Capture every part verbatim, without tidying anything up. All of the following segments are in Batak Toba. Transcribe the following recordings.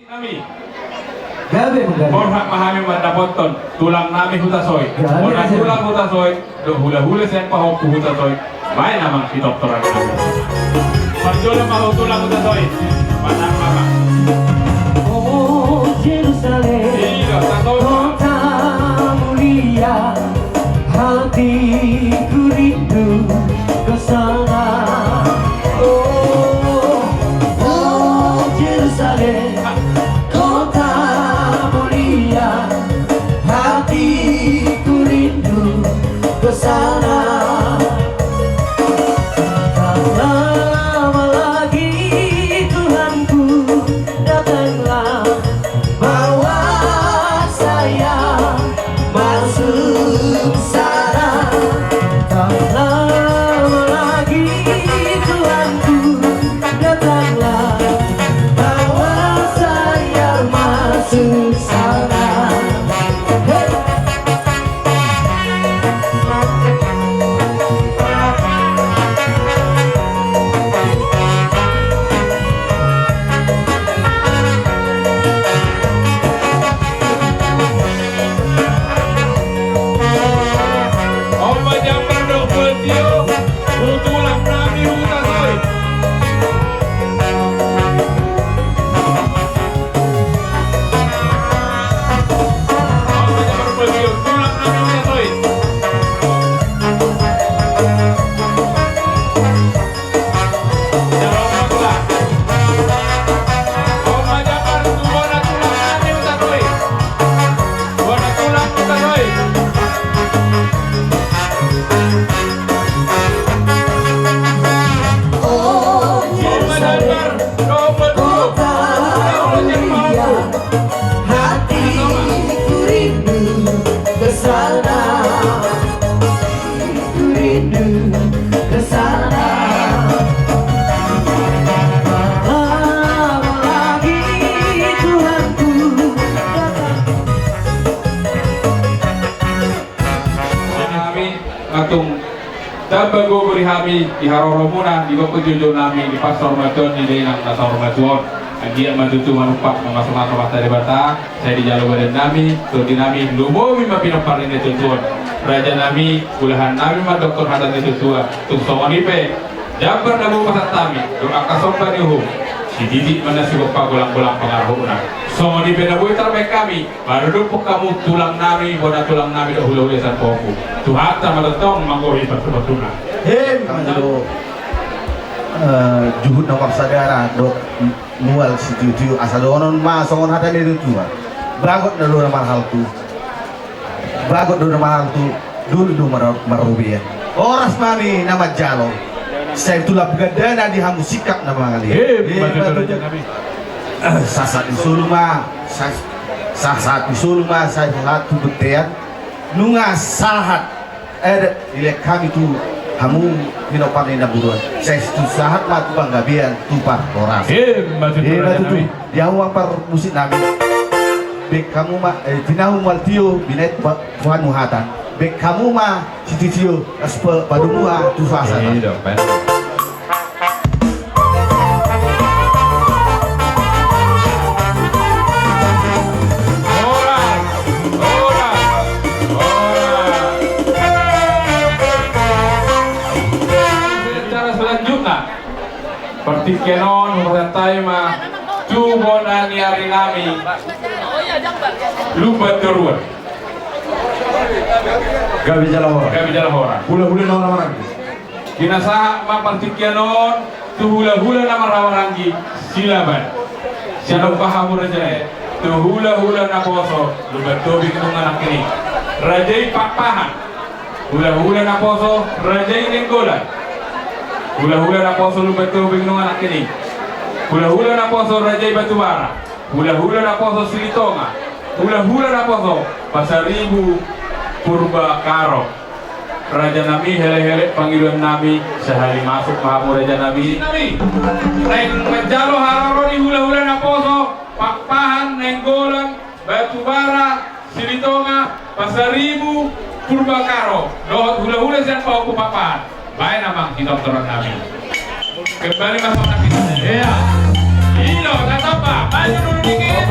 Nami. Gabe manggabe. Borhat ma hami mandapothon tulang nami Hutasoit. Gabe. Bona tulang Hutasoit dohot hulahula sian pahompu Hutasoit. Baen amang sitortoran nami. Parjolo ma ho tulang Hutasoit. Patar ma amang. O Jerusalem, kota mulia, hatiku rindu ke sana. Oh, oh Jerusalem, kota mulia, hatiku rindu ke sana. Tak lama lagi Tuhanku, datanglah, bawa saya masuk sana. Tak lama lagi Tuhanku, datanglah, bawa saya masuk sana. Hei. On ma jambar dohot tio tu tulang nami Hutasoit. Hatiku rindu ke sana, hatiku rindu ke sana. Lama lagi Tuhanku datang. Hami, atung, tamba gogo di hami di haroromuna, di gogo jojo nami, di pansaripeon ni dainang na saur matua on. Anggiat ma tutu manumpak mamasumasu hata Debata, sai dijalo badan nami, tondi nami, lumobi ma pinompar ni na tuatua on. Raja nami, ulahan nami mandokkon hata ni na tuatua, tung songon i pe jambar na boi pasahat hami dohot angka somba ni uhum, sititi ma na sigompa, golanggolang pangarahutna. Songon i pe na boi tarbaen hami mandokkon hamu tulang nami, bona tulang nami dohot hulahula sian pahompu. Tuhanta ma tongtong manggohi parsupasuna. Hei, manjalo, eh, juhut na marsagara dohot mual sitiotio, asa dohonon ma songon hata ni na tuatua: Bagot na do na marhalto, bagot do na marhalto, doli do mar-, marrobean. Horas ma hami na manjalo. Sai tulang gandana di hamu singkap na mangalean. Eh, eh, ma tutu, ma tutu, raja nami. Eh, sahat-sahat ni solu ma, sa-, sahat-sahat ni solu ma, sahat-sahat tu bontean. Nunga sahat adat dilehon hami tu hamu pinompar ni namboru on. Sai tu sahat ma tu panggabean, tu parhorasan. Eh, ma tutu, eh, ma tutu, raja nami. Di hamu amang parmusik nami. Baen hamu ma, eh, tinahu mual tio, binahen ba-, Tuhan muhatan. Baen hamu ma sitiotio, asa pa-, padomu ha tu sahat-sahat. Iya, dong, baen. Horas, horas, horas. Acara selanjutna. Partingkian on, hupasahat hami ma tu bona ni ari nami Lumban Toruan. Gabe jala horas. Gabe jala horas. Hulahula na marhahamaranggi. Pinasahat ma partingkian on tu hulahula na marhahamaranggi Silaban. Sian ompu hamu raja i, tu hulahula naposo Lumban Tobing nunga nangkining. Raja i Pakpahan. Hulahula naposo raja i Nainggolan. Hulahula naposo Lumban Tobing nunga nangkining. Hulahula naposo raja i Batubara. Hulahula naposo Silitonga. Hulahula naposo Pasaribu Purbakaro. Raja nami, helehelek pangidoan nami, sahali masuk ma hamu raja nami. Nami. Naeng manjalo haroro ni hulahula naposo Pakpahan, Nainggolan, Batubara, Silitonga, Pasaribu, Purbakaro, dohot hulahula sian pahompu Pakpahan. Baen amang sitortoran nami. Kembali ma songon na pinta. Iya. I do, na somba. Maju dulu dikit.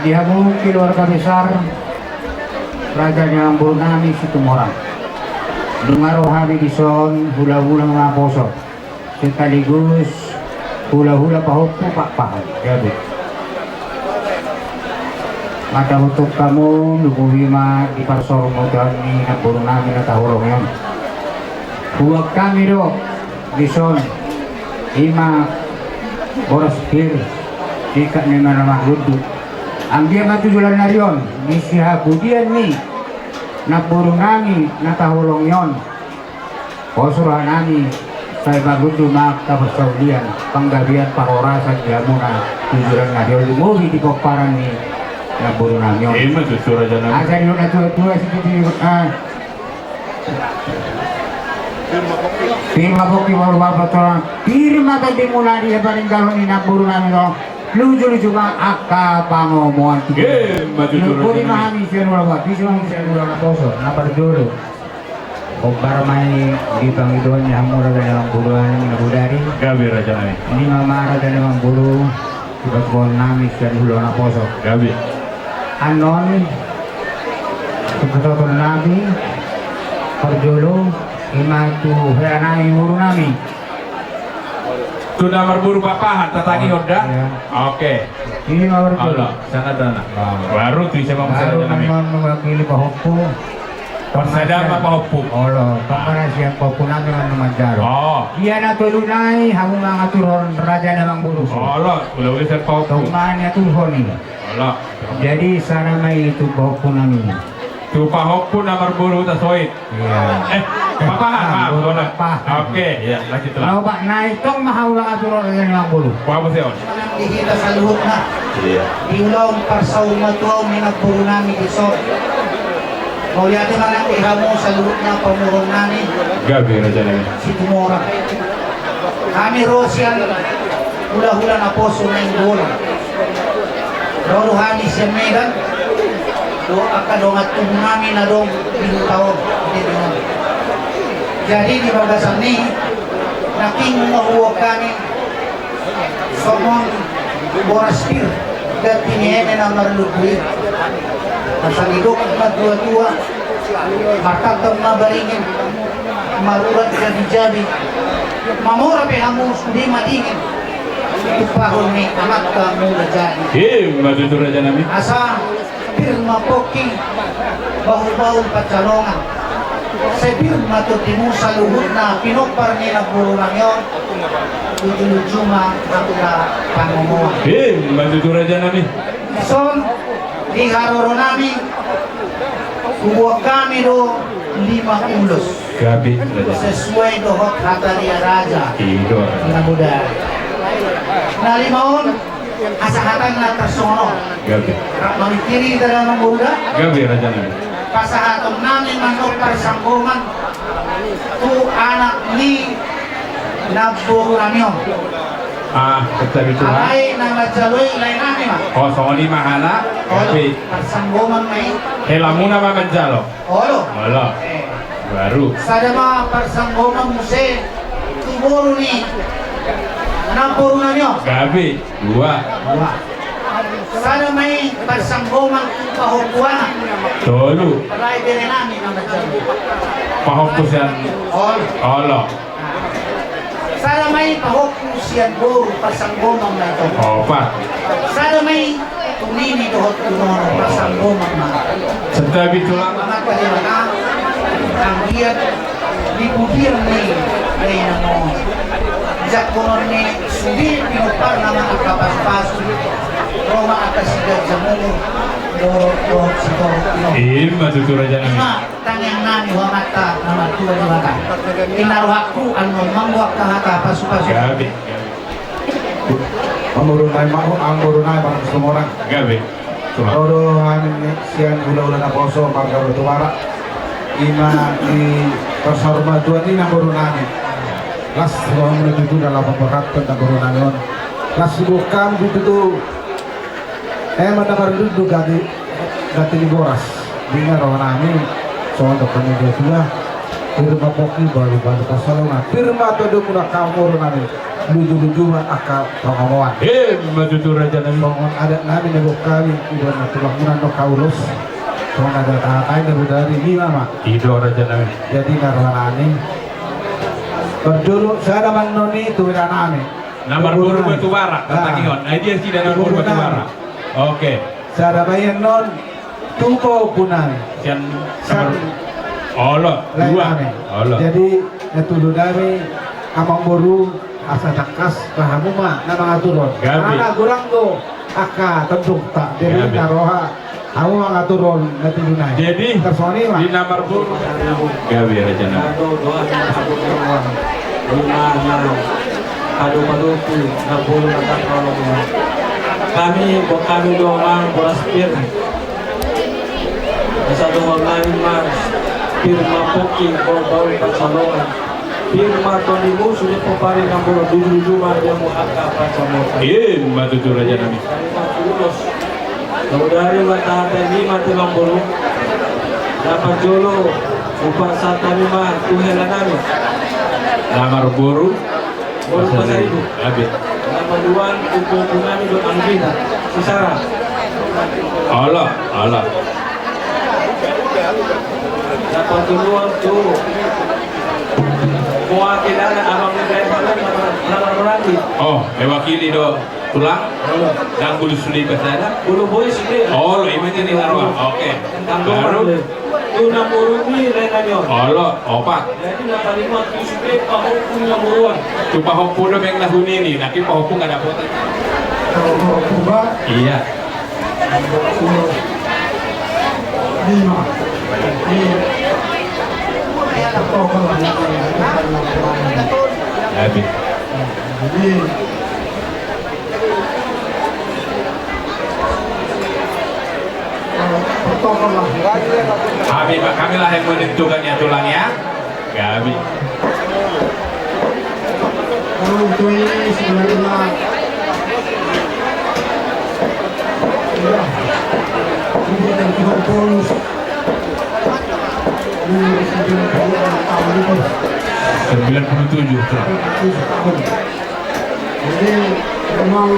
Di hamu keluarga besar Raja ni Amangboru nami Situmorang. Nunga ro hami dison hulahula naposo sekaligus hulahula pahompu Pakpahan. Jadi, mata hutuk hamu, lumobi ma di parsaurmatuaon ni namboru nami na taholongi on. Huboan hami do dison, ima boras pir, sikat ni marmarlundu. Anggiat ma tu joloan ni ari on, di sihapudian ni namboru nami na taholongi on, pos roha nami, sai marlundu ma angka parsaulian, panggabean, parhorasan di hamuna tu joloan ni ari on, lumobi di pomparan ni namboru nami on. Ima tutu, raja nami. Asa di na tuatua sititi, ah, Pir ma pongki, boru, bapak, tulang. Pir ma tondimuna di haparinggalon ni namboru nami on. Lujuluju ma angka pangomoan. Ima tutu, raja nami. Lumobi ma hami sian ulaon, bisi ma hami sian ulaon naposo, na parjolo. Hombar ma i di pangidoan ni hamu raja ni amangboru nami na bodari. Gabe, raja nami. Nima ma raja ni amangboru. Dipasahat nami sian ulaon naposo. Gabe. Annon, tu hatoton nami, parjolo, ima tu hea nami, boru nami. Tu na marboru Pakpahan, tatangihon da? Iya. Oke. Ima parjolo. Olo, sana dana. Baru tu ise ma. Baru raja nami. Annon mewakili pahompu. Parsada ma pahompu. Olo, parsada sian pahompu nami ma na manjalo. Oh. Ia na tolu nai, hamu mangaturhon raja ni amangboru. Olo, ulaon sian pahompu. Tong ma niaturhon i. Olo. Jadi, sada ma i tu pahompu nami. Tu pahompu na marboru Hutasoit. Iya. Eh, Pakpahan, ah, maaf, boru Pakpahan. Oke, iya, lanjutlah. Olo, Pak, na i tong ma hamu mangaturhon raja ni amangboru. Pahompu sian. Di hita saluhutna. Iya. Di ulaon parsaurmatuaon ni namboru nami dison. Mauliate ma nang di hamu saluhutna pamoruon nami. Gabe, raja nami. Situmorang. Hami ro sian hulahula naposo Nainggolan. Ro do hami sian Medan. Dohot angka dongan tubu nami na adong di huta on. Jadi di bagasan i, nangkin ma huboan hami songon boras pir, ganti ni eme na marlundu i. Asa didok na tuatua, martangkang ma baringen, marurat jabijabi, mamora pe hamu sude madingin, tumpahon ni amanta mula jadi. Ima tutu, raja nami. Asa pir ma pongki, bahulbahul pansalongan. Sai pir ma tondimu saluhutna pinompar ni namboru nami on. Lujuluju ma angka pangomoan. Ima tutu, raja nami. Dison di haroro nami, huboan hami do lima ulos. Gabe, raja. Sesuai dohot hata ni raja. Ido. Na muda. Na lima on, asa hatana tarsongon on. Gabe. Rap mamingkiri hita da, amangboru da. Gabe, raja nami. Pasahaton nami ma annon parsanggoman tu anak ni namboru nami on. Ah, betul itu. Alai na manjalo i lae nami ma. Oh, songon i ma hana. Olo. Gabe. Parsanggoman ma i. Helamuna ma manjalo. Olo. Olo. Eh. Baru. Sada ma parsanggoman muse tu boru ni namboru nami on. Gabe. Dua. Dua. Sada ma i parsanggoman tu pahompu anak. Tolu. Alai bere nami na manjalo. Pahompu sian. Olo. Olo. Sada ma i pahompu sian boru, parsanggoman ma i tong. Opat. Sada ma i tu nini dohot tu nono, parsanggoman ma. Santabi, tulang. Amanta Debata, anggiat di pudian ni dainang on, jangkonon ni sude pinomparna ma angka pasupasu, ro ma angka siganjang umur, dohot, dohot sitorop. Ima tutu, raja nami. Ima tangiang nami tu Amanta na martua Debata. Inna rohangku annon manggo angka hata pasupasu. Gabe. Amangboru nai, amangboru nai, amangboru nai, amangboru nai. Gabe. Ro do hami sian hulahula naposo marga Batu Bara. Ima di parsaurmatuaon i, namboru nami. Las rohamuna tutu dalam memperhatikan namboru nami on. Las huboan hami tutu. Eh, mata marlundu ganti, ganti ni boras. Dingin roha nami, songon dok ni dua tua. Pir ma pongki, bahulbahul pansalongan. Pir ma tondimuna, amangboru nami. Luju-luju ma angka pangomoan. Ima tutu raja nami. Songon adat nami na boan hami, iba na tulang muna do kaulos. Songon adat hata i na bodari, ima ma. I do raja nami. Jadi na roha nami. Parjolo sada ma annon i tu bere nami. Na marboru Batubara, tangion. Ai dia sida na marboru Batubara. Oke. Sada ma i annon. Tu pahompu nami. Sian, sian nomor, olo, lae dua. Nami. Olo. Jadi, na tolu nami, amangboru, asa tangkas, ba hamu ma, na mangaturhon. Gabe. Karena godang do, angka tondongta, jadi gabe. Na roha, hamu mangaturhon, na tolu nami. Jadi, tarsongon i ma. Di nomor boru. Gabe, raja nami. Ima na, pado-padoku, na boru na tangkas. Kami, boan hami do ma boras pir. Asa dohonon nami ma, pir ma pongki, boru-boru pansalongan. Pir ma tondimu, sude pomparan na boru, luju-luju ma di hamu angka pansamotan. Ima tutu raja nami. Ulos. Saudari ma tahata i ma tu nomor boru. Na parjolo, hupasahat hami ma tu hela nami. Na marboru. Boru Pasaribu. Gabe. Na paduahon tu pahompu nami dohot anggina, si Sara. Olo, olo. Na patoluhon tu mewakili anak abang ni Gaisang, na marberarti. Oh, mewakili do tulang. Olo. Ndang bulus sude i pasada. Bulus bois sude. Olo, ima jadi na roha. Oke. Baru. Tu na boru ni lae nami on. Olo, opat. Jadi na palima tu sude pahompu ni na boru on. Tu pahompu do meng na hunini, nanti pahompu nggak dapotan. Kalau pahompu ba? Iya. Lima. Jadi, total lah. Habis. Jadi, Kami, kami lah yang menentukan ya, tulang ya. Kami. Kalau itu ini sebenarnya, ya, ini kan Tuhan bonus. Ini sembilan puluh enam tahun itu. Sembilan puluh tujuh, tulang. Sembilan puluh tujuh tahun. Jadi, memang,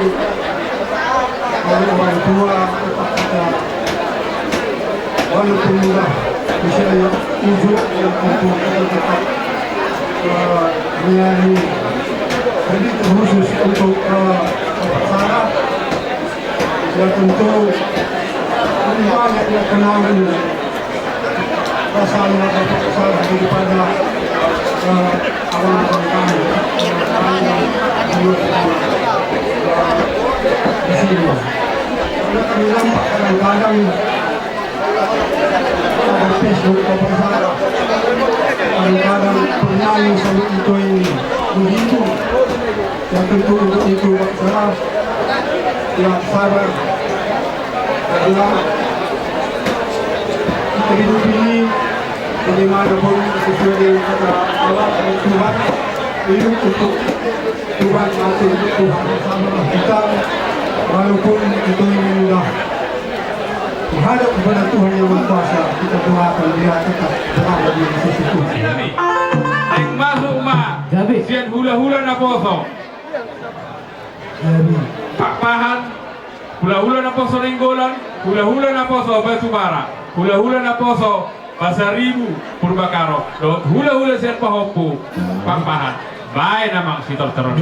kalau orang tua, tetap kita, walaupun udah usianya tujuh, ya, untuk kita tetap, eh, menjadi, jadi, khusus untuk, eh, Bapak Sarah, ya, tentu lebih banyak dia kenal. Rasanya dapat salah daripada, eh, abang-abang kami, eh, kami yang dulu, eh, di sini. Karena kami nampak kadang-kadang ada Facebook, apa salah. Kadang-kadang pernah yang sama itu ini begitu. Yang tentu untuk itu, Pak Sarah, ya, sabar. Karena kita hidup ini bagaimanapun sesuai dengan kata Allah dan Tuhan, hidup untuk Tuhan, mati untuk Tuhan. Sama kita, walaupun itu ini mudah. Menghadap kepada Tuhan Yang Maha Kuasa, kita doakan dia tetap berada di sisi Tuhan. Naeng masuk ma. Gabe. Sian hula-hula naposo. Gabe. Pakpahan. Hula-hula naposo Nainggolan, hula-hula naposo Batubara, hula-hula naposo Pasaribu Purbakaro, dohot hula-hula sian pahompu Pakpahan. Baen amang sitortoron.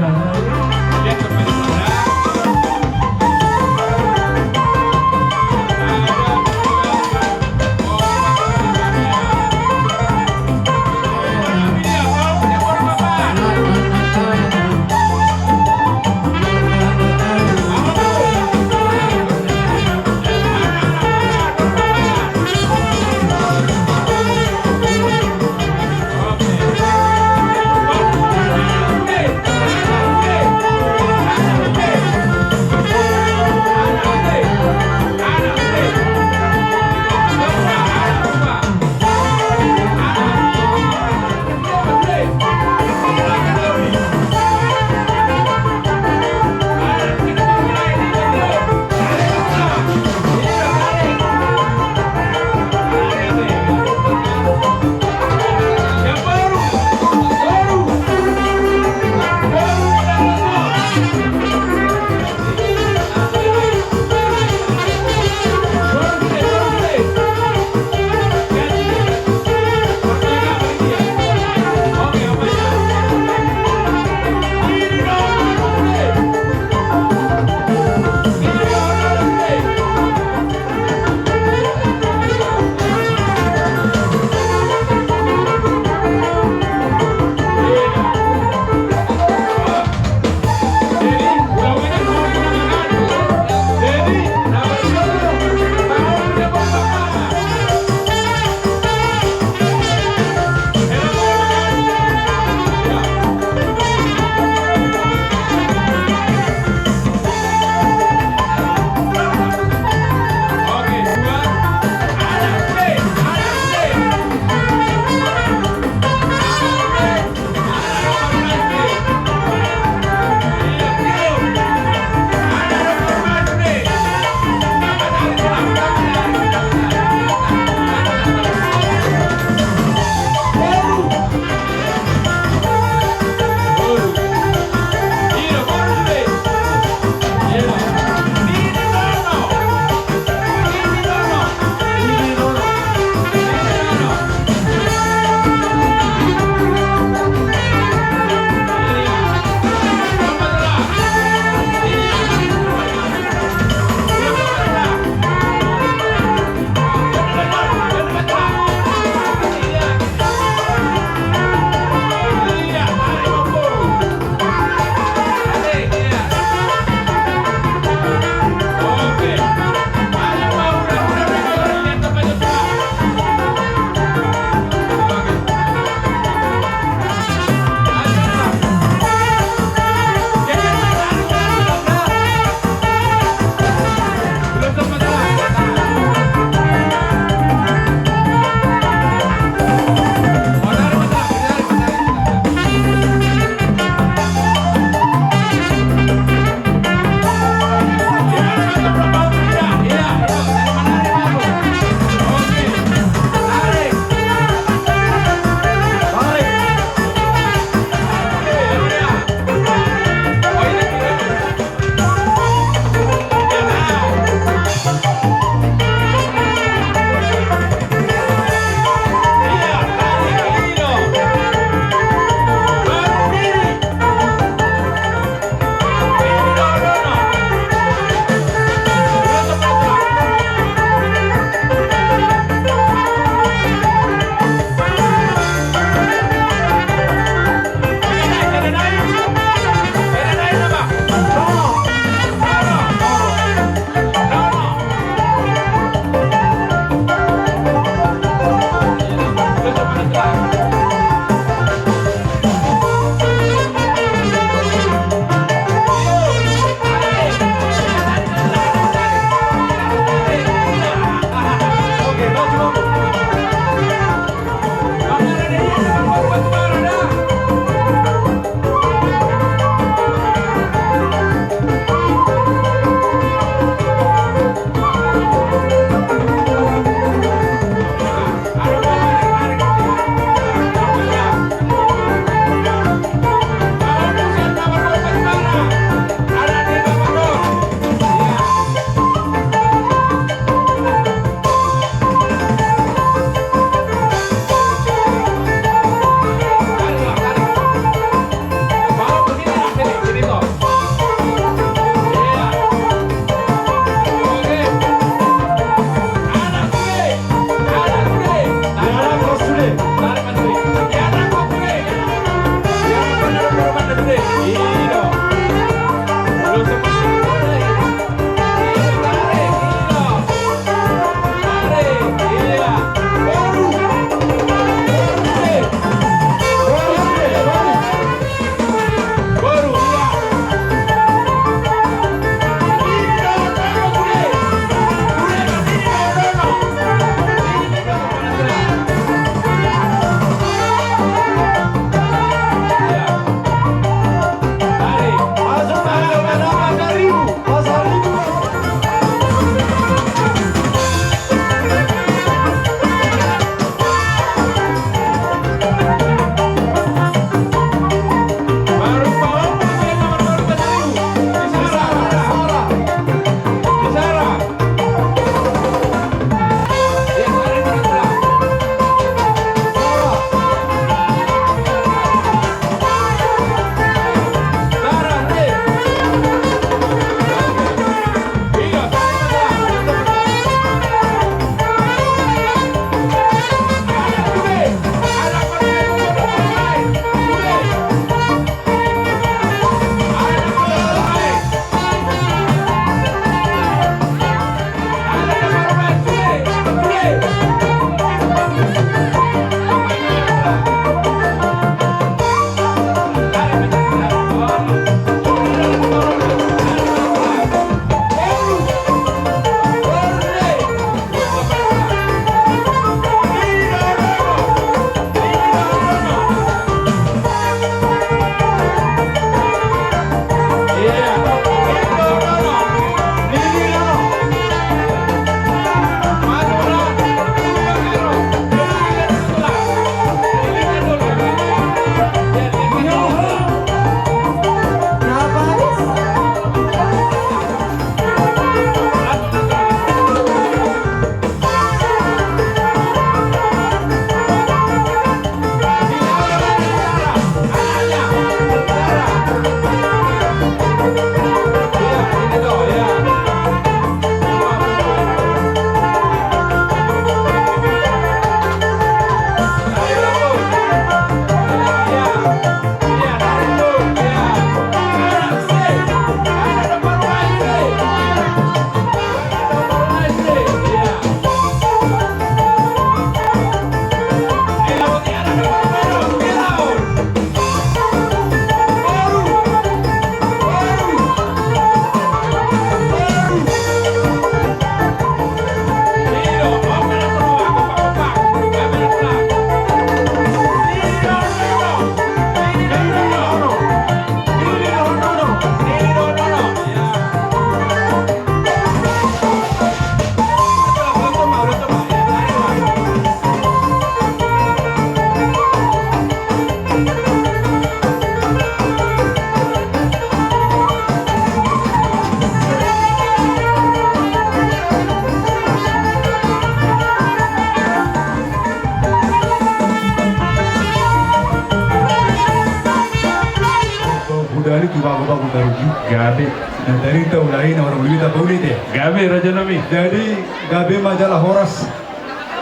Dari tu bago-bago tarugi. Gabe. Na dari taulai na orang lui tapauli te. Gabe, raja nami. Jadi gabe ma jala horas.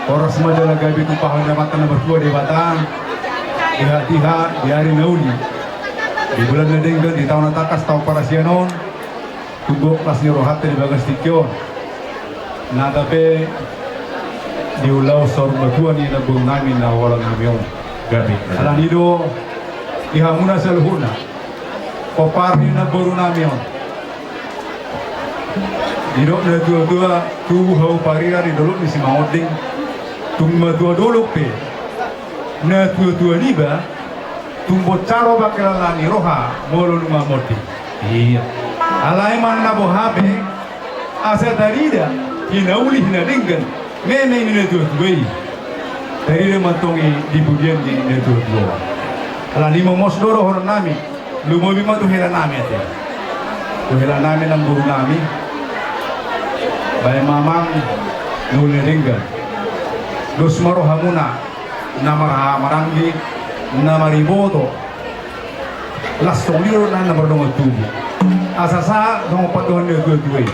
Horas ma jala gabe tumpahon ni Amanta na martua Debata. Di hatiha, di ari na uli, di bulan na denggan, di taon na tangkas, taon parasian on. Tumboan las ni rohanta di bagas tingki on. Nata pe di ulaon saur matua ni namboru nami na holan nami on. Gabe. Alani do di hamuna saluhutna, pomparan ni namboru nami on. Didok na tua-tua, tubu hamu parira di dolok ni Simangonding. Tung matua dolok pe na tua-tua niba, tung bonsar oba kelala ni roha molo nunga monding. Iya. Alai manang na boha pe, asa tarida hinauli, hinadenggan meme ni na tua-tua i. Tarida ma antong i di pudian ni na tua-tua. Alani i ma muse do dohonon nami, lumobi ma tu hela nami ate. Tu hela nami, namboru nami. Baen ma amang na uli na denggan. Dos ma rohamuna, na marhaha maranggi, na mariboto. Las songon i do na mardongan tubu. Asa sahat songon pandohan ni na tua-tua i.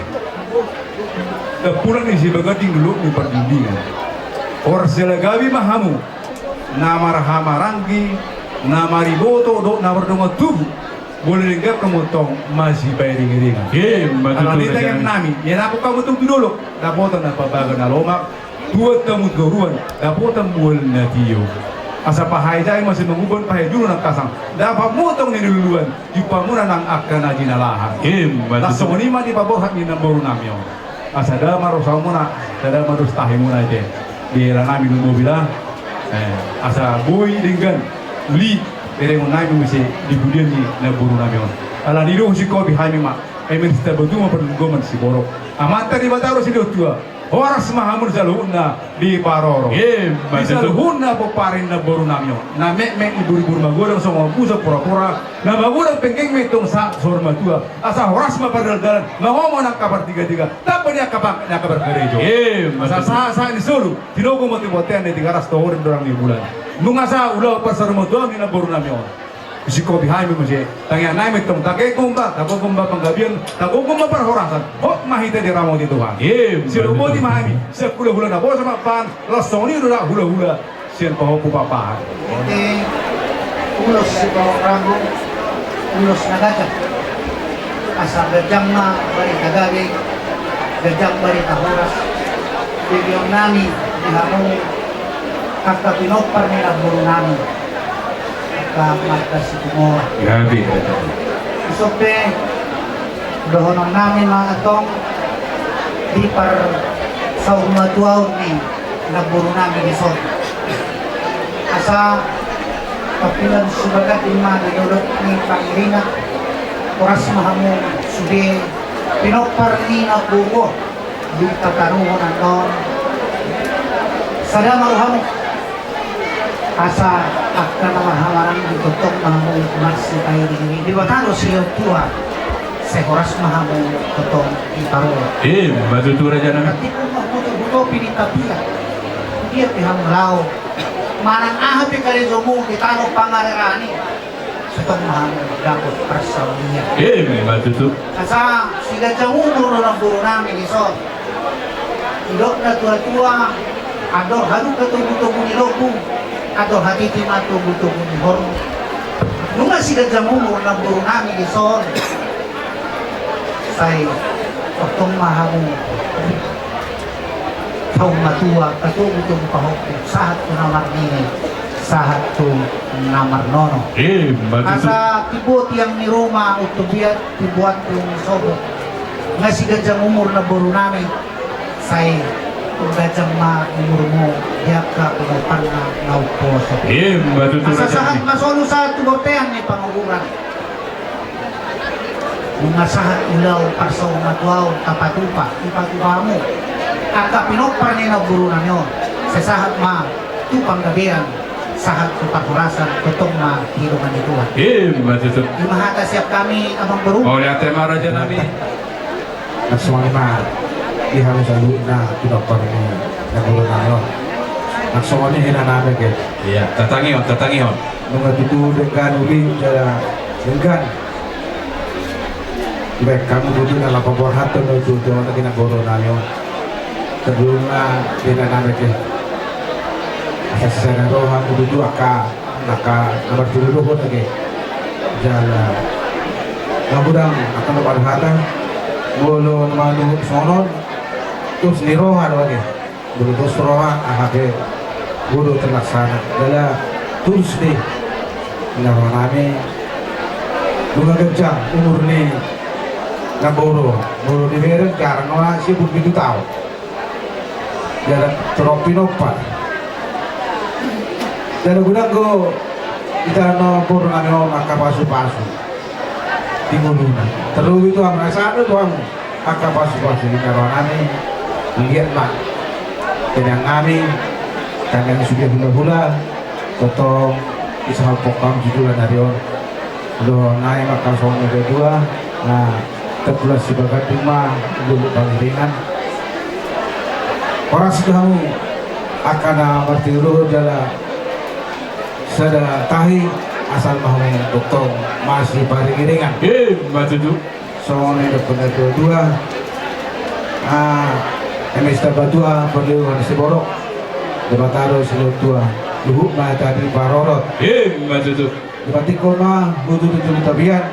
Dampulan ni Sibaganding, dolok ni Pardingdingan. Horas jala gabe ma hamu, na marhaha maranggi, na mariboto dohot na mardongan tubu. Molo denggan hamu antong masipairing-iringan. Ima tutu, raja nami. Alani i tangiang nami, ianakhon hamu antong tu dolok, dapotan na pabaga na lomak, tuat hamu tu toruan, dapotan mual na tio. Asa pahae jae ma simanguban, pahae julu nang kasang. Dapot hamu antong na niluluan, jumpa muna nang angka na jinalahan. Ima tutu. Las songon i ma di paborhat ni namboru nami on. Asa da ma rosamuna, asa da ma dos tahimuna ate. Di hela nami, lumobi da. Eh, asa boi denggan, uli berengon nami muse di pudian ni namboru nami on. Alani i do husingkopi hami ma. Eme sitaba tu ma pargomgoman siborok. Amanta Debata do silehon tua. Horas ma hamu saluhutna diparorot. Ima tutu. Di saluhutna pomparan ni namboru nami on. Na metmet ibur-ibur magodang songon busa pora-pora. Na magodang penggeng ma antong sahat saur matua. Asa horas ma pardaldalan. Mangomo nang angka partigatiga. Tamba ni angka pangkat ni angka parkarejo. Ima tutu. Asa sahat-sahat ni solu. Tinogu ma tu bontean ni Tigaras, tohonan dorang ni bulan. Nunga sahat ulaon parsaurmatuaon ni namboru nami on. Singkopi hami muse, tangiang nami antong, tagogo ma, tagogo ma panggabean, tagogo ma parhorasan, hot ma hita diramoti Tuhan. Ima tutu. Silomoti ma hami sian hula-hula na boso mampahan, las songon i do na hula-hula sian pahompu pampahan. Ite ulos sipaonrangon, ulos na ganjang. Asa ganjang ma barita gabe, ganjang barita horas. Begeon nami di hamu angka pinompar ni namboru nami. Angka marga Situmorang. Gabe. Ison pe dohonon nami ma antong di parsaurmatuaon ni namboru nami dison. Asa tampilan Sibaganding ma di dolok ni pangiringan. Horas ma hamu sude pinompar ni namboru on. Dung tataruhon annon, sada ma rohamu. Asa angka na marhamaranggi, tongtong ma hamu marsipairing-iring. Debata do silehon tua, sai horas ma hamu tongtong diparorot. Ima tutu, raja nami. Tapi pun ma hutopi ni tapia, dia pe hamu laho manang aha pe karejomu di tano pangareraan i. Sai tong ma hamu dapot parsaulian. Ima tutu. Asa siganjang umur do namboru nami dison. Didok na tua-tua, andor halumpang togu-togu ni lombu, andor hatiti ma togu-togu ni horbo. Nunga siganjang umur namboru nami dison, sai tongtong ma hamu saur matua, patogu-togu pahompu, sahat tu na marnini, sahat tu na marnono. Ima tutu. Asa timbo tiang ni ruma, untung biat timbo anting ni sopo. Nunga siganjang umur namboru nami, sai ganjang ma umurmu di angka pinomparna na umposo. Ima tutu, raja nami. Asa sahat ma solu, sahat tu bontean ni panguburan. Nunga sahat ulaon parsaurmatuaon tapatupa, dipatupa hamu angka pinompar ni namboru nami on, sai sahat ma tu panggabean, sahat tu parhorasan, tongtong ma di dongan ni Tuhan. Ima tutu. Ima hata sian hami, amang boru. Mauliate ma, raja nami. Nang songon i ma di hamu saluhutna pinompar ni namboru nami on. Nang songon i, ina nami, ate. Iya, tatangihon, tatangihon. Nunga tutu denggan uli jala denggan Baik, hamu tutu na laho paborhathon do tutu na gina boru nami on. Terduna bina nami ke. Asa sisada roha tutu angka angka na marturu dohot age. Jala na godang angka na marhata. Molo na manuhuk sonon. Terus ni roha do age. Molo dos roha aha pe bodo terlaksana. Jala tulus di na roha nami. Nunga ganjang umur ni na boru. Molo ni bere jarang nona sia pulu pitu taon. Jala torop pinompar. Jala godang do ita na boru nami on angka pasupasu. Di ngoluna. Terlebih tu hamu na sada tu hamu. Angka pasupasu di na roha nami. Liat ma. Tangiang nami. Tangiang sude hulahula. Tongtong disahaphon hamu di bulan ari on. Dohot nai ma angka songon na dua. Na terpulas si bagandung ma. Dulu pangiringan. Horas do hamu. Angka na marturu jala sada tahi asal ma hamu tongtong masiparingiringan. Ima tutu. Songon na nidok ni na dua-dua. Ah, eme Sitabatua parlinggoman ni siborok. Debata do silehon tua. Luhut ma hata ni parorot. Ima tutu. Dipatik ma hutu tu julu tapian.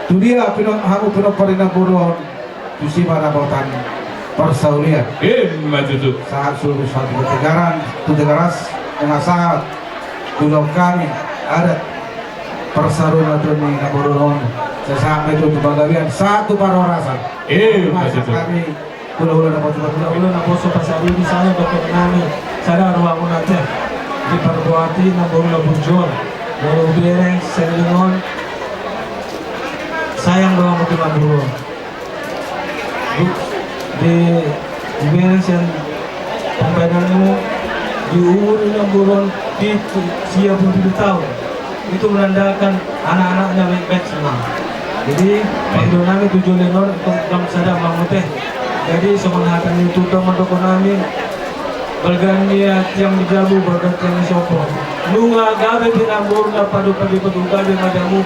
Tu dia pino-, hamu pinompar ni na boru on. Tusi ma dapotan parsaulian. Ima tutu. Sahat solu sahat tu Tigaras, tu Tigaras, nunga sahat. Tulung hami adat. Parsarumaton ni na boru on. Sahat ma i tu panggabean, sahat tu parhorasan. Ima tutu. Hami hulahula na poso, hulahula na poso Pasaribu, sada dohot nami, sada rohamuna te. Di parbuati na boru na burju on. Boru bere, seringon. Sayang do hamu tu na boru on. Di, di, dibereng sian pambahenanmu di umur na boru on di sia pulu pitu taon. Itu menandakan anak-anaknya baik-baik semua. Jadi, pangido nami tu jolo ni on, tong, tong sada ma hamu te. Jadi, songon hata ni tutu mandok nami, balga ni tiang di jabu, balga tiang di sompo. Nunga gabe pe na boru na padu-padu gabe ma di hamu.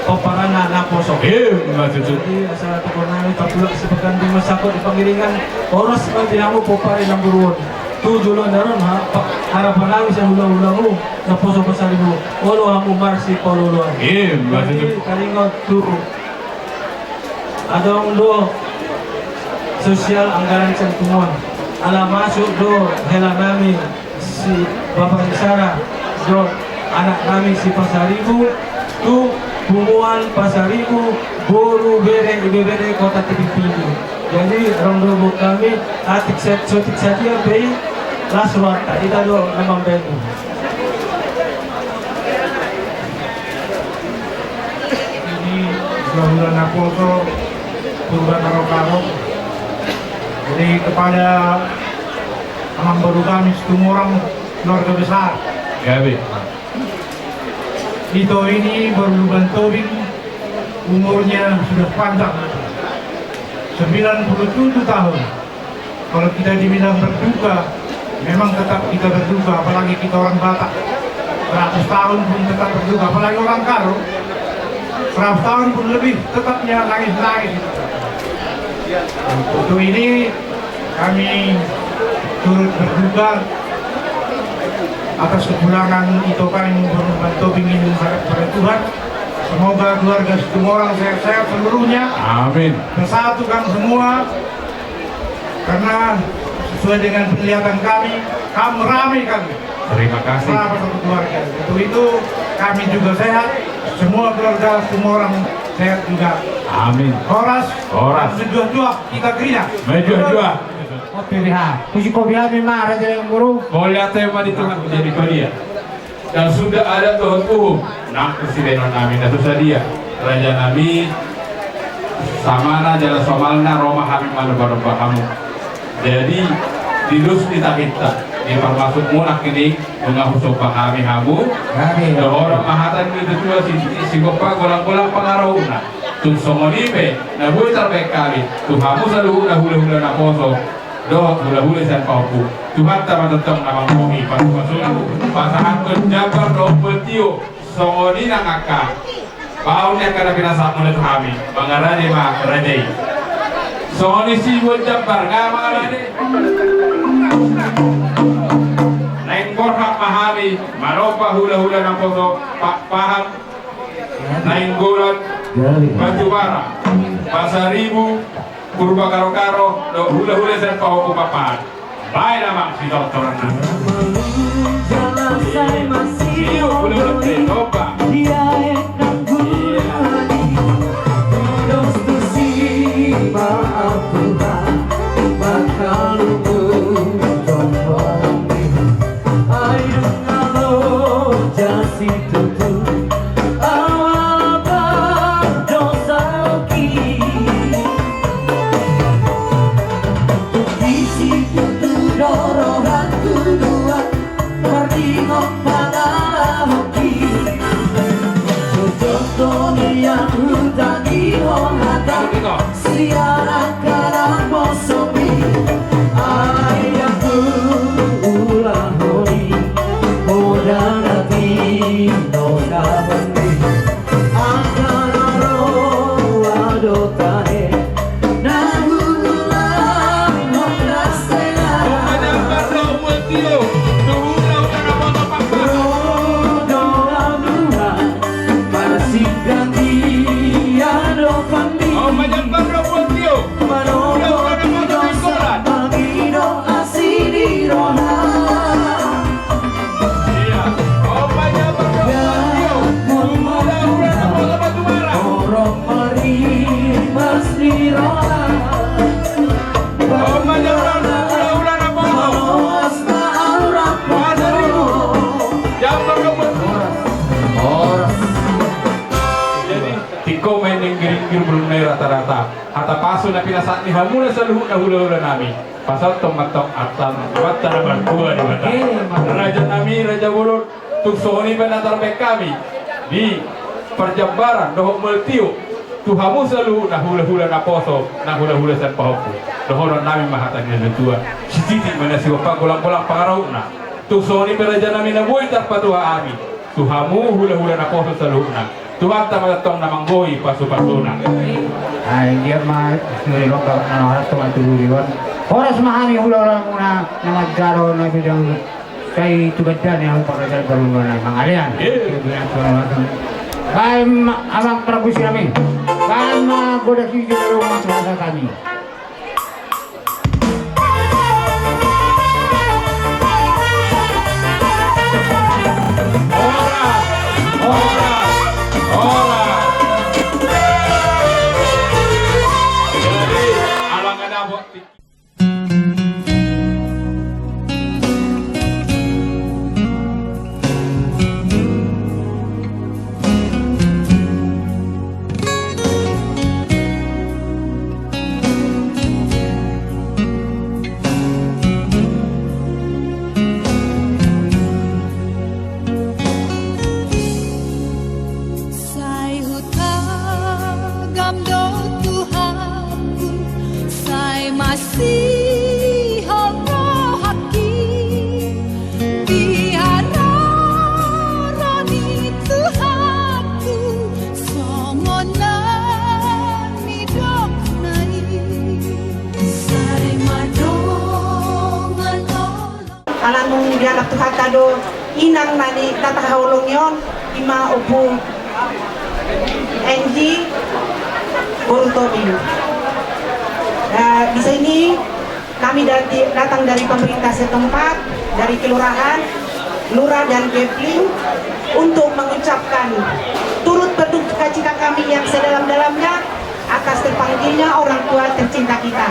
Pomparanna na poso. Ima tutu. Jadi, asa tokor nami, tapulak si bagandung ma sangkot di pangiringan, horas ma di hamu pomparan na boru on. Tu jolo ni ari on, ha, pa-, harapan nami sian hulahulamu, na poso Pasaribu, olo hamu marsipaolo-oloan. Ima tutu. Jadi, taringot tu, adong do sosial anggaran sian Tumorang. Ala masuk do hela nami si Bapak Isara dohot anak nami si Pasaribu, tu punguan Pasaribu, boru bere, ibebere, kota Tinggi Tinggi. Jadi, rong do boru nami, atik set, sotik sadia pe i, las rohanta, hita do na mambahen. Ini dua bulan na poso, Purba Karo-karo. Jadi, kepada Amang boru kami Situmorang, keluarga besar. Gabe. Ito ini boru Lumban Tobing, umurnya sudah panjang, sembilan puluh tujuh tahun. Kalau kita dibilang berduka, memang tetap kita berduka, apalagi kita orang Batak. Seratus tahun pun tetap berduka, apalagi orang Karo. Seratus tahun pun lebih, tetapnya nangis-nangis. Untuk ini, kami turut berduka atas kepulangan ito kami, Lumban Tobing ini, menghadap kepada Tuhan. Semoga keluarga Situmorang sehat-sehat seluruhnya. Amin. Bersatu kami semua, karena sesuai dengan penglihatan kami, kami rame kami. Terima kasih. Rame satu keluarga. Untuk itu, kami juga sehat. Semua keluarga Situmorang sehat juga. Amin. Horas. Horas. Dan menjuah-juah kita kerja. Menjuah-juah. Kopi B H. Puji kopi hami ma, raja yang guru. Mauliate ma di Tuhan, jadi badia. Dan sudah ada dohot uhum, nang sibahenon nami na so sadia. Raja nami, samana jala somalna ro ma hami manomba-nomba hamu. Jadi, di dos ni tahinta, di parmasuk mulak ini, nunga husomba hami hamu. Amin. Dohot ma hata ni tutua si, si gompa golang-golang pangarahutna. Tung songon i pe, na boi tarbahen hami, tu hamu saluhutna hula-hula na poso. Dohot hulahula sian pahompu. Tuhanta ma tongtong na manggohi pasu-pasuna. Pasahathon jambar dohot boltio. Songon i nang angka Paul ni angka na pinasahatmuna tu hami, mangarade ma raja i. Songon i si Boan Jambar, nga mangarade. Naeng borhat ma hami, manomba hulahula naposo, Pakpahan, Nainggolan, Batubara, Pasaribu, Purbakarokaro, dohot hulahula sian pahompu Pakpahan. Baen amang sitortoran na. Hulahula pe, nomba. Jadi, tingko main ingkir-ingkir belum naik rata-rata. Hata pasu na pinasahat ni hamuna saluhutna hulahula nami. Pasahathon ma antong hata, hata na martua di hata. Raja nami, raja bolon, tung songon i pe na tarbaen hami di parjambaran dohot mual tiop tu hamu saluhutna hulahula naposo, na hulahula sian pahompu. Dohonon nami ma hata ni natuatua. Sititik ma na sigompa, golang-golang pangarahutna. Tung songon i pe raja nami na boi tarpatupa hami tu hamu hulahula naposo saluhutna. Tuhanta ma antong na manggohi pasupasuna. Ai dia ma suri lomba na horas tu manturu diwan. Horas ma hami hulahula muna na manjalo na bidang. Sai tu gandana ahu parajal barumana mangalean. Baen ma amang parbusi nami. Baen ma goda sijil rumah tuasa kami. Horas, horas, horas. Jadi, ala nga dapot. Sai hutagam do Tuhanku, sai masihol rohangki. Di haroro ni Tuhanku, songon na nidokna i. Sai madongan olo. Ala nunga dialap Tuhanta do inang na ni, na tahaholongi on, ima Ompu Enji boru Tobing. Eh, di sini kami dati-, datang dari pemerintah setempat, dari kelurahan, lurah dan kepling, untuk mengucapkan turut berduka cita kami yang sedalam-dalamnya atas terpanggilnya orang tua tercinta kita.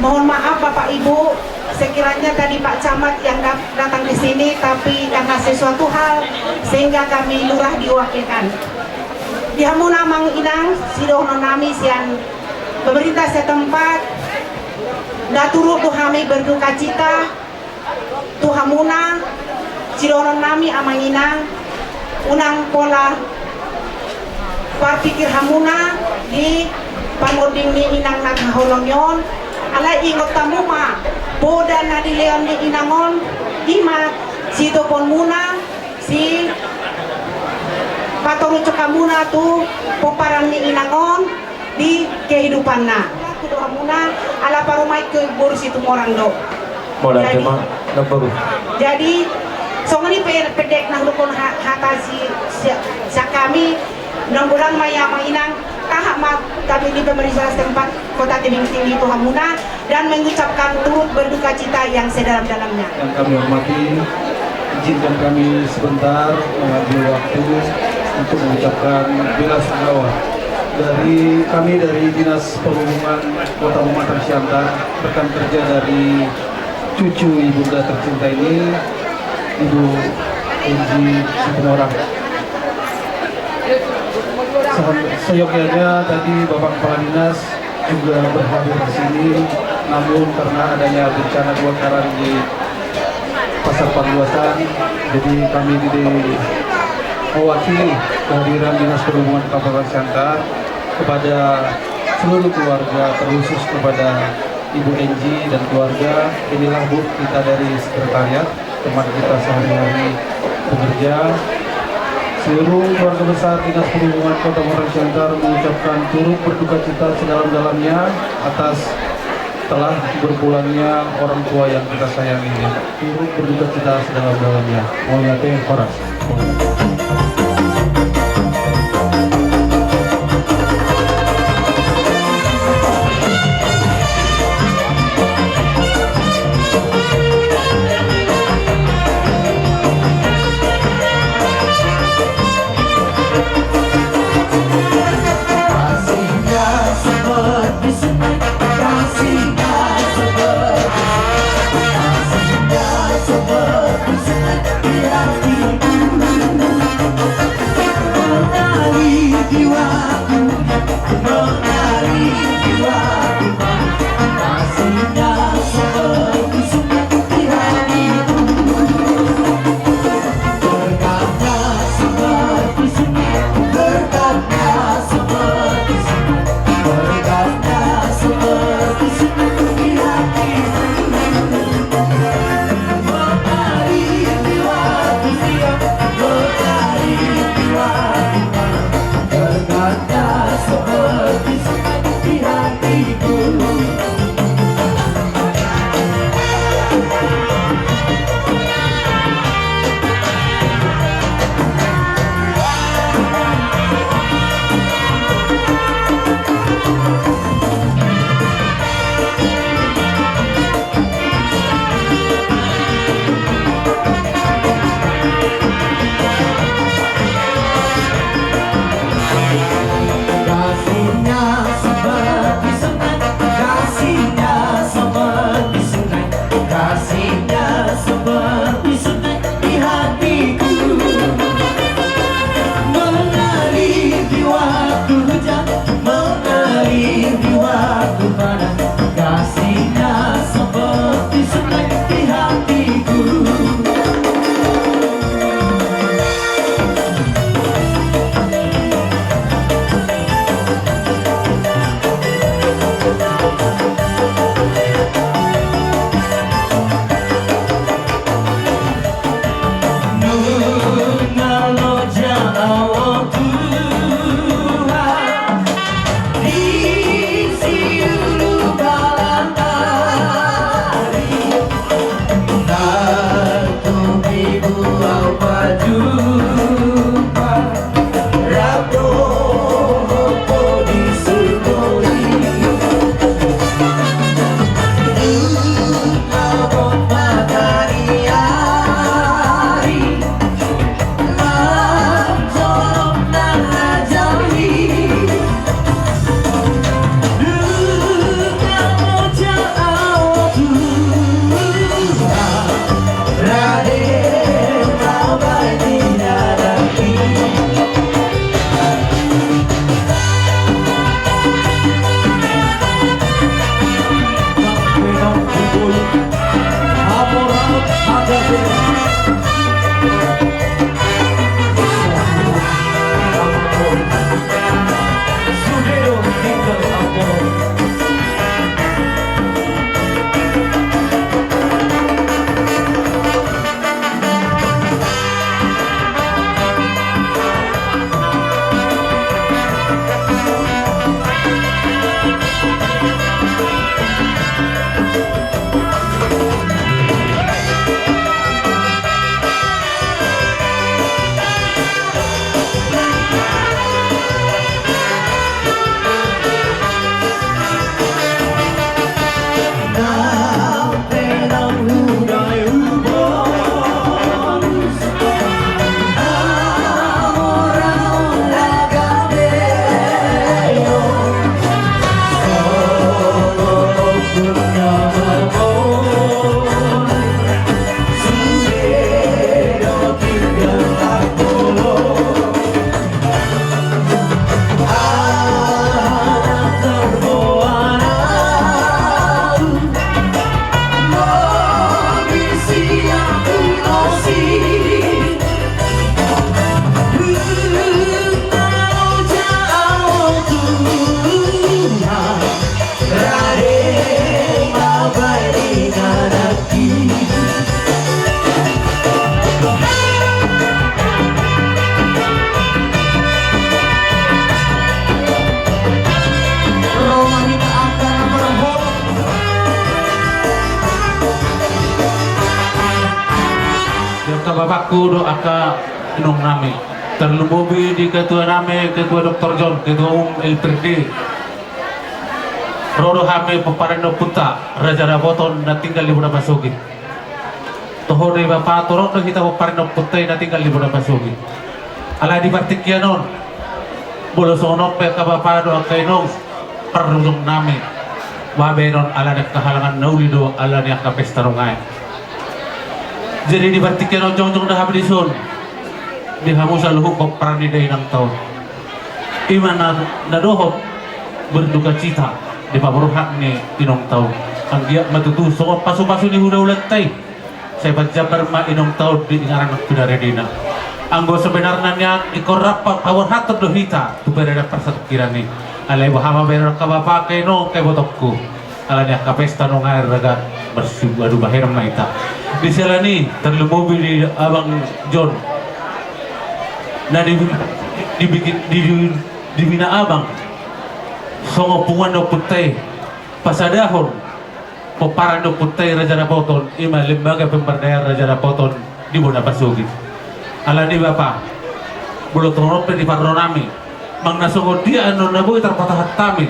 Mohon maaf Bapak Ibu, sekiranya tadi Pak Camat yang dat-, datang ke sini, tapi karena sesuatu hal sehingga kami lurah diwakilkan. Di hamuna amang inang, sidohonon nami sian pemerintah setempat, nda turut do hami berduka cita, tu hamuna, sidohonon nami amang inang, unang pola parpikir hamuna di pangonding ni inang na tahaholongi on, alai ingot hamu ma, poda na dilehon ni inang on, ima sitoponmuna, si Patorushon hamuna tu pomparan ni inang on di kehidupanna. Tudu hamuna ala parumaenku boru Situmorang do. Mauliate ma. Jadi songon i pe pendek na hudokhon hata si, si, sian hami. Naung godang ma i amang inang, taha ma kami di pemerintah setempat Kota Tebing Tinggi tu hamuna dan mengucapkan turut berduka cita yang sedalam-dalamnya. Yang kami hormati, izinkan kami sebentar mengambil waktu untuk mengucapkan bela sungkawa dari kami, dari Dinas Perhubungan Kota Pematang Siantar, rekan kerja dari cucu ibunda tercinta ini, Ibu Enji Situmorang. Se-, seyogyanya tadi Bapak Kepala Dinas juga berhadir di sini, namun karena adanya bencana kebakaran di Pasar Panduatan, jadi kami di, mewakili kehadiran Dinas Perhubungan Kabupaten Siantar kepada seluruh keluarga, terkhusus kepada Ibu Enji dan keluarga. Inilah, Bu, kita dari sekretariat, teman kita sehari-hari bekerja. Seluruh keluarga besar Dinas Perhubungan Kota Pematang Siantar mengucapkan turut berduka cita sedalam-dalamnya atas telah berpulangnya orang tua yang kita sayangi. Turut berduka cita sedalam-dalamnya. Mauliate, horas. Bapakku dohot angka inong nami, tarlumobi di ketua nami, ketua doktor John, ketua umum L P R D. Ro do hami pomparan ni ompunta Raja Dapoton na tinggal di Bona Pasogit. Toho do i bapa, torop do hita pomparan ni ompunta i na tinggal di Bona Pasogit. Alai di partingkian on, molo songon on pe angka bapa dohot angka inong, parujung nami, bahenon ala ni angka halangan na uli do ala ni angka pesta nuaeng. Jadi di partingkian on jongjong do hami dison di hamu saluhut pomparan ni dainangta on. Ima na, na dohot berdukacita di paborhat ni inongta on. Anggiat ma tutu songon pasupasu ni hulahulanta i, sai panjambar ma inongta on di inganan pinaradina. Anggo sebenarna nian ingkon rap paborhathon do hita tu peradan parsatongkinan i. Alai boha ma bahenon angka bapa, angka inong, angka ibotongku, ala ni angka pesta nuaeng ragam marsiadu bahenon ma hita. Di siala ni i tarlumobi di abang John na di, di, di, di, dibina abang songon punguan ni ompunta i, pasadahon pomparan ni ompunta i Raja Dapoton, ima Lembaga Pemberdayaan Raja Dapoton di Bona Pasogit. Ala ni i bapa, molo tongon on pe di parro nami, manang na songon dia annon na boi tarpatahan hami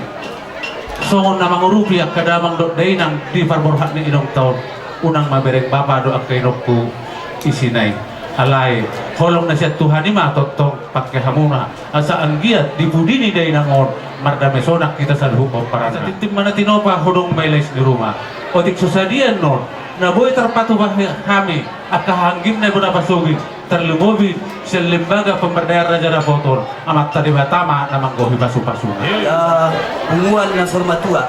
songon na mangurupi angka damang dohot dainang di parborhat ni inongta on, unang ma bereng bapa dohot angka inongku isi na i. Alai holong na sian Tuhan i ma tongtong pangke hamuna, asa anggiat di pudi ni dainang on mardame sonang hita saluhut pomparanna. Tintin ma na tinopa, hodong ma i lais ni ruma. Otik so sadia annon na boi tarpatupa hami angka hahaanggimna i Bona Pasogit, tarlumobi sian Lembaga Pemberdayaan Raja Dapoton, Amanta Debata ma na manggohi pasupasuna. Ia punguan na saur matua,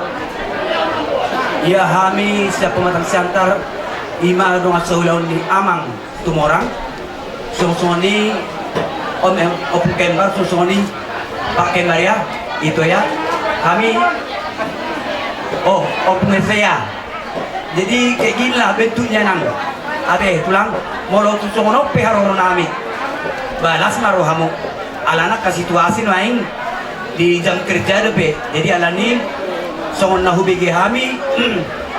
ia hami sian Pematang Siantar, ima dongan saulaon ni amang Situmorang, songon i, om, em, Ompung Kembar, songon i, Pak Kembar ya, itu ya. Hami, oh, Ompung Ese ya. Jadi kayak ginilah bentuknya nang. Ate tulang, molo tu songon on pe haroro nami, ba las ma rohamu. Alana angka situasi nuaeng di jam kerja dope. Jadi ala ni songon na hubege hami,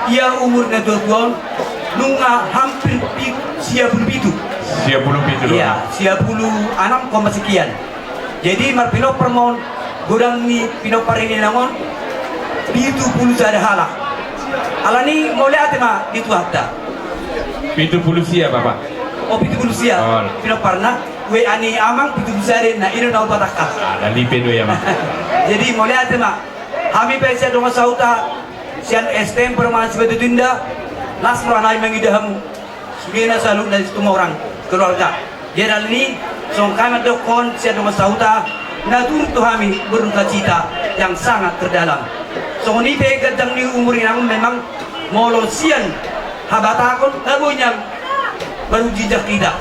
ia umur na tuatua on nunga hampir pi-, sia pulu pitu. Sia pulu pitu do. Iya, sia pulu anam koma sekian. Jadi marpinompar ma on, godang ni pinompar ni inang on pitu pulu sada halak. Ala ni mauliate ma di Tuhanta. Pitu pulu sia, Bapak? Oh, pitu pulu sia. Oh. Pinomparna. W A ni amang pitu pulu sada na, i do na hupatangkas. Ah, na lipe do i, amang. Jadi mauliate ma. Hami pe sian dongan sahuta, sian S T M Perumahan Sibatu Tuinda, las roha nami mangida hamu. Sudena saluhutna Situmorang keluarga. Jadi ala ni i, songon hami mandokkon sian dongan sahuta, na turut tu hami berdukacita yang sangat terdalam. Songon i pe ganjang ni umur inang on memang, molo sian habatahon na boi nian marujinjak hita.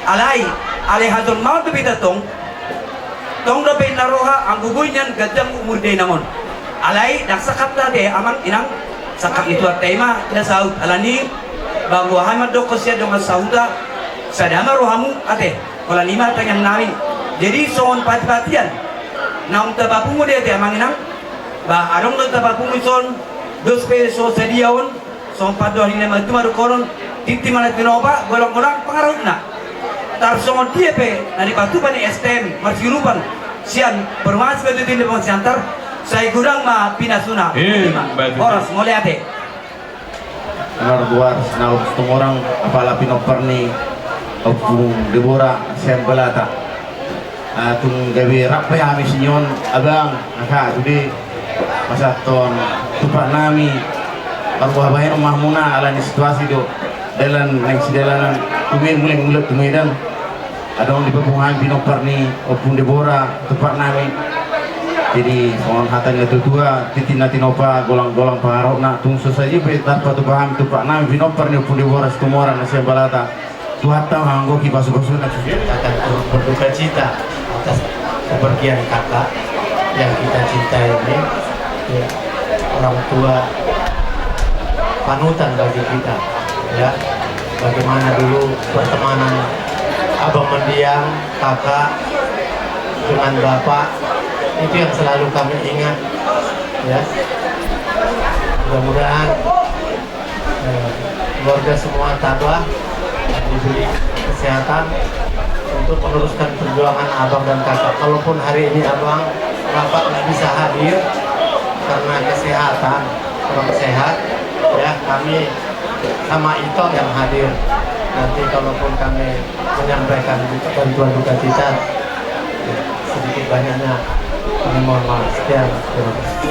Alai, alai hajolmaon dope hita tong, tong dope na roha anggo boi nian ganjang umur dainang on. Alai ndang sangkap ate amang inang, sangkap ni Tuhanta i ma na saut. Ala ni i, ba anggo hami mandokkon sian dongan sahuta, sada ma rohamu ate, holan i ma tangiang nami. Jadi songon patipatian naung tapapungu do ate amang inang, ba adong do tapapungu dison, dos pe so sadia on. Songon pandohan ni na matua ma dohonon, tintin ma na tinopa, golang-golang pangarahutna. Tarsongon dia pe na dipatupa ni S T M marsiurupan sian Perumahan Sibatu Tuinda Pematang Siantar, sai godang ma pinasuna. Eh, ima, betul. Horas, mauliate. Horas, na Situmorang, apala pinompar ni Ompung Debora sian Balata. Ah, tung gabe rap pe hami sian on, abang, angka, sude pasahathon tumpak nami, marboha bahenon ma hamuna, ala ni situasi do, dalan naeng sidalanan, tu Medan, mulak tu Medan. Adong dipapungu hami pinompar ni Ompung Debora, tumpak nami. Jadi songon hata ni na tuatua, tintin na tinopa, golang-golang pangarahutna, tung so sadia pe tarpatupa hami tumpak nami pinompar ni Ompung Debora Situmorang na sian Balata. Tuhanta ma anggo i pasupasuna. Kita akan turut berduka cita atas kepergian kakak yang kita cintai ini. Ya, orang tua panutan bagi kita. Ya, bagaimana dulu pertemanan abang mendiang, kakak dengan bapak, itu yang selalu kami ingat. Ya, mudah-mudahan Eh, keluarga semua tabah, diberi kesehatan untuk meneruskan perjuangan abang dan kakak. Kalaupun hari ini abang, bapak nggak bisa hadir karena kesehatan, kurang sehat, ya, kami sama Ito yang hadir. Nanti kalaupun kami menyampaikan bantuan duka cita, sedikit banyaknya kami mohon maaf. Sekian, terima kasih.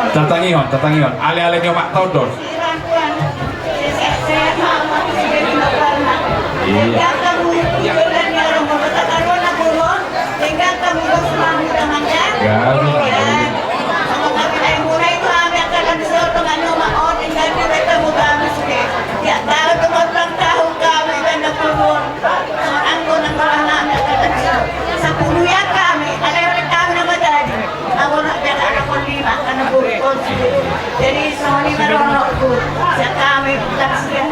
Tatangihon, tatangihon. Ale-ale ni omak ta on dos. Iya. Sapuluh ya kami, ada yang kami nama jadi. Jadi, songon i ma dohononku, sian hami, taksian.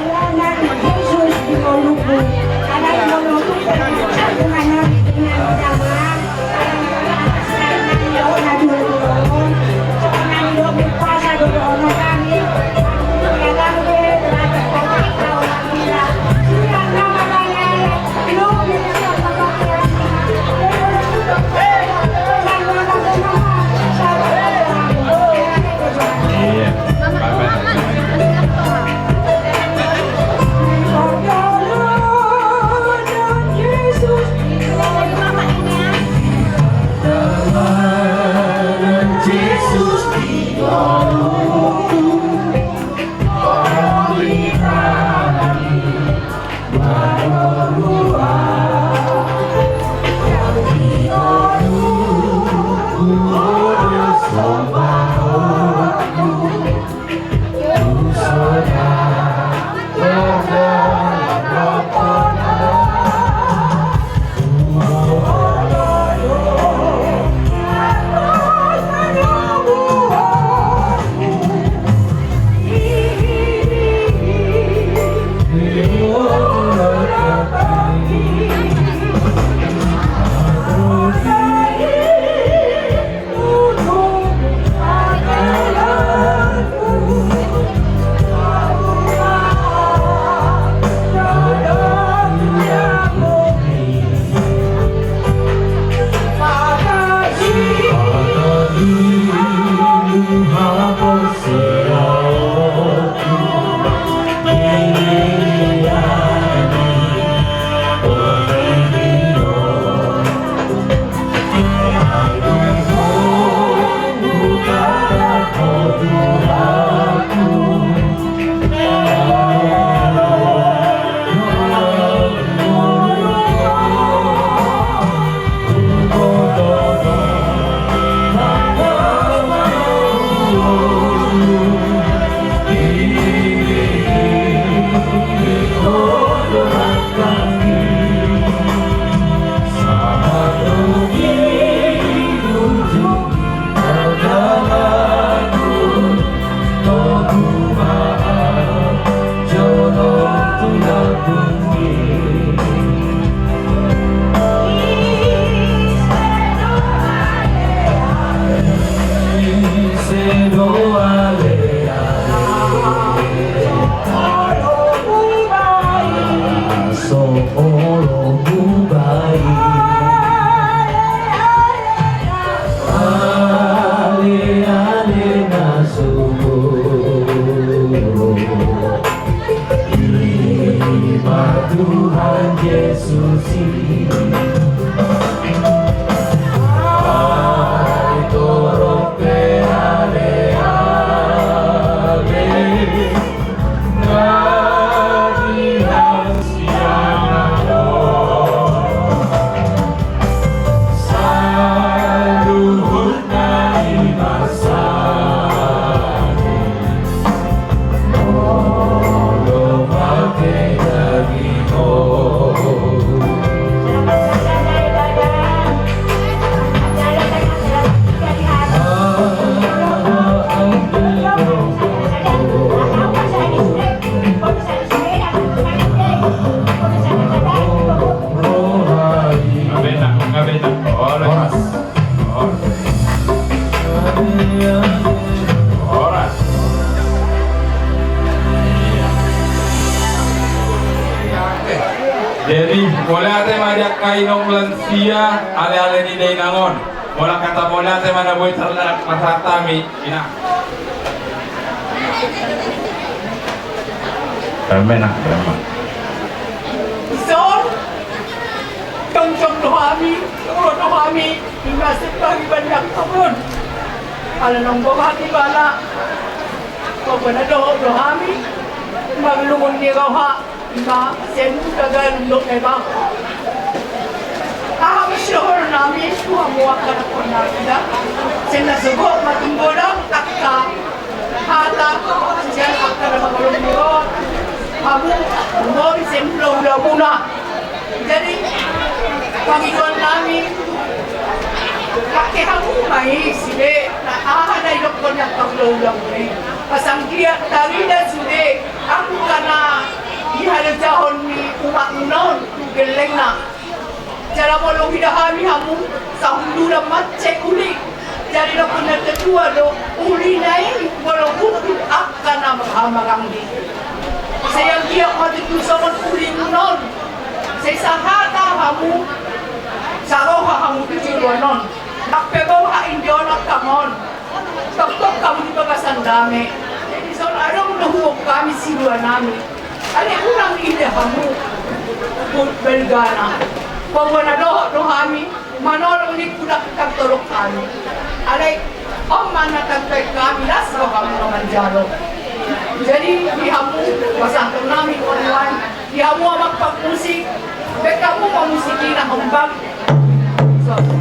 Inong lansia, ale-ale ni dainang on. Molo hata mauliate ma na boi tarpasahat hami, ina. Permen, ah, permen. Ison, jongjong do hami, ro do hami, ima sembari banyak kabun. Ala nonggo hati bala, pokokna dohot do hami, marlungun ni roha. Ima, sian Budagalung do memang. Aha ma sidohonon nami tu hamu angka na pernah kita. Sian na sogot ma tung godang angka hata sian angka na mangoloi on. Hamu, umori sian hula-hula muna. Jadi, pangidoan nami, pake hamu ma i sude, na aha na idokkon ni angka hula-hula muna i. Pasang dia tarida sude, angka na di halajahon ni umak muna on tu gellengna. Jala molo huida hami hamu, sahundulan mansai uli. Jadi dohonon na tertua do, ulina i molo hundul angka na hamaranggi. Sai anggiat ma tutu songon uli muna on. Sai sahata hamu, saroha hamu tu joloan on. Ndang pe boha indaon angka on. Tongtong hamu di bagasan dame. Jadi songon adong do huboan hami siluanami. Alai unang ida hamu balgana. Paboa na dohot do hami manolong, ningku ndang tartolong hami. Alai on ma na tarbaen hami, las do hamu na manjalo. Jadi di hamu pasahaton nami on, di hamu amang parmusik, baen hamu ma musik i na hombang. So.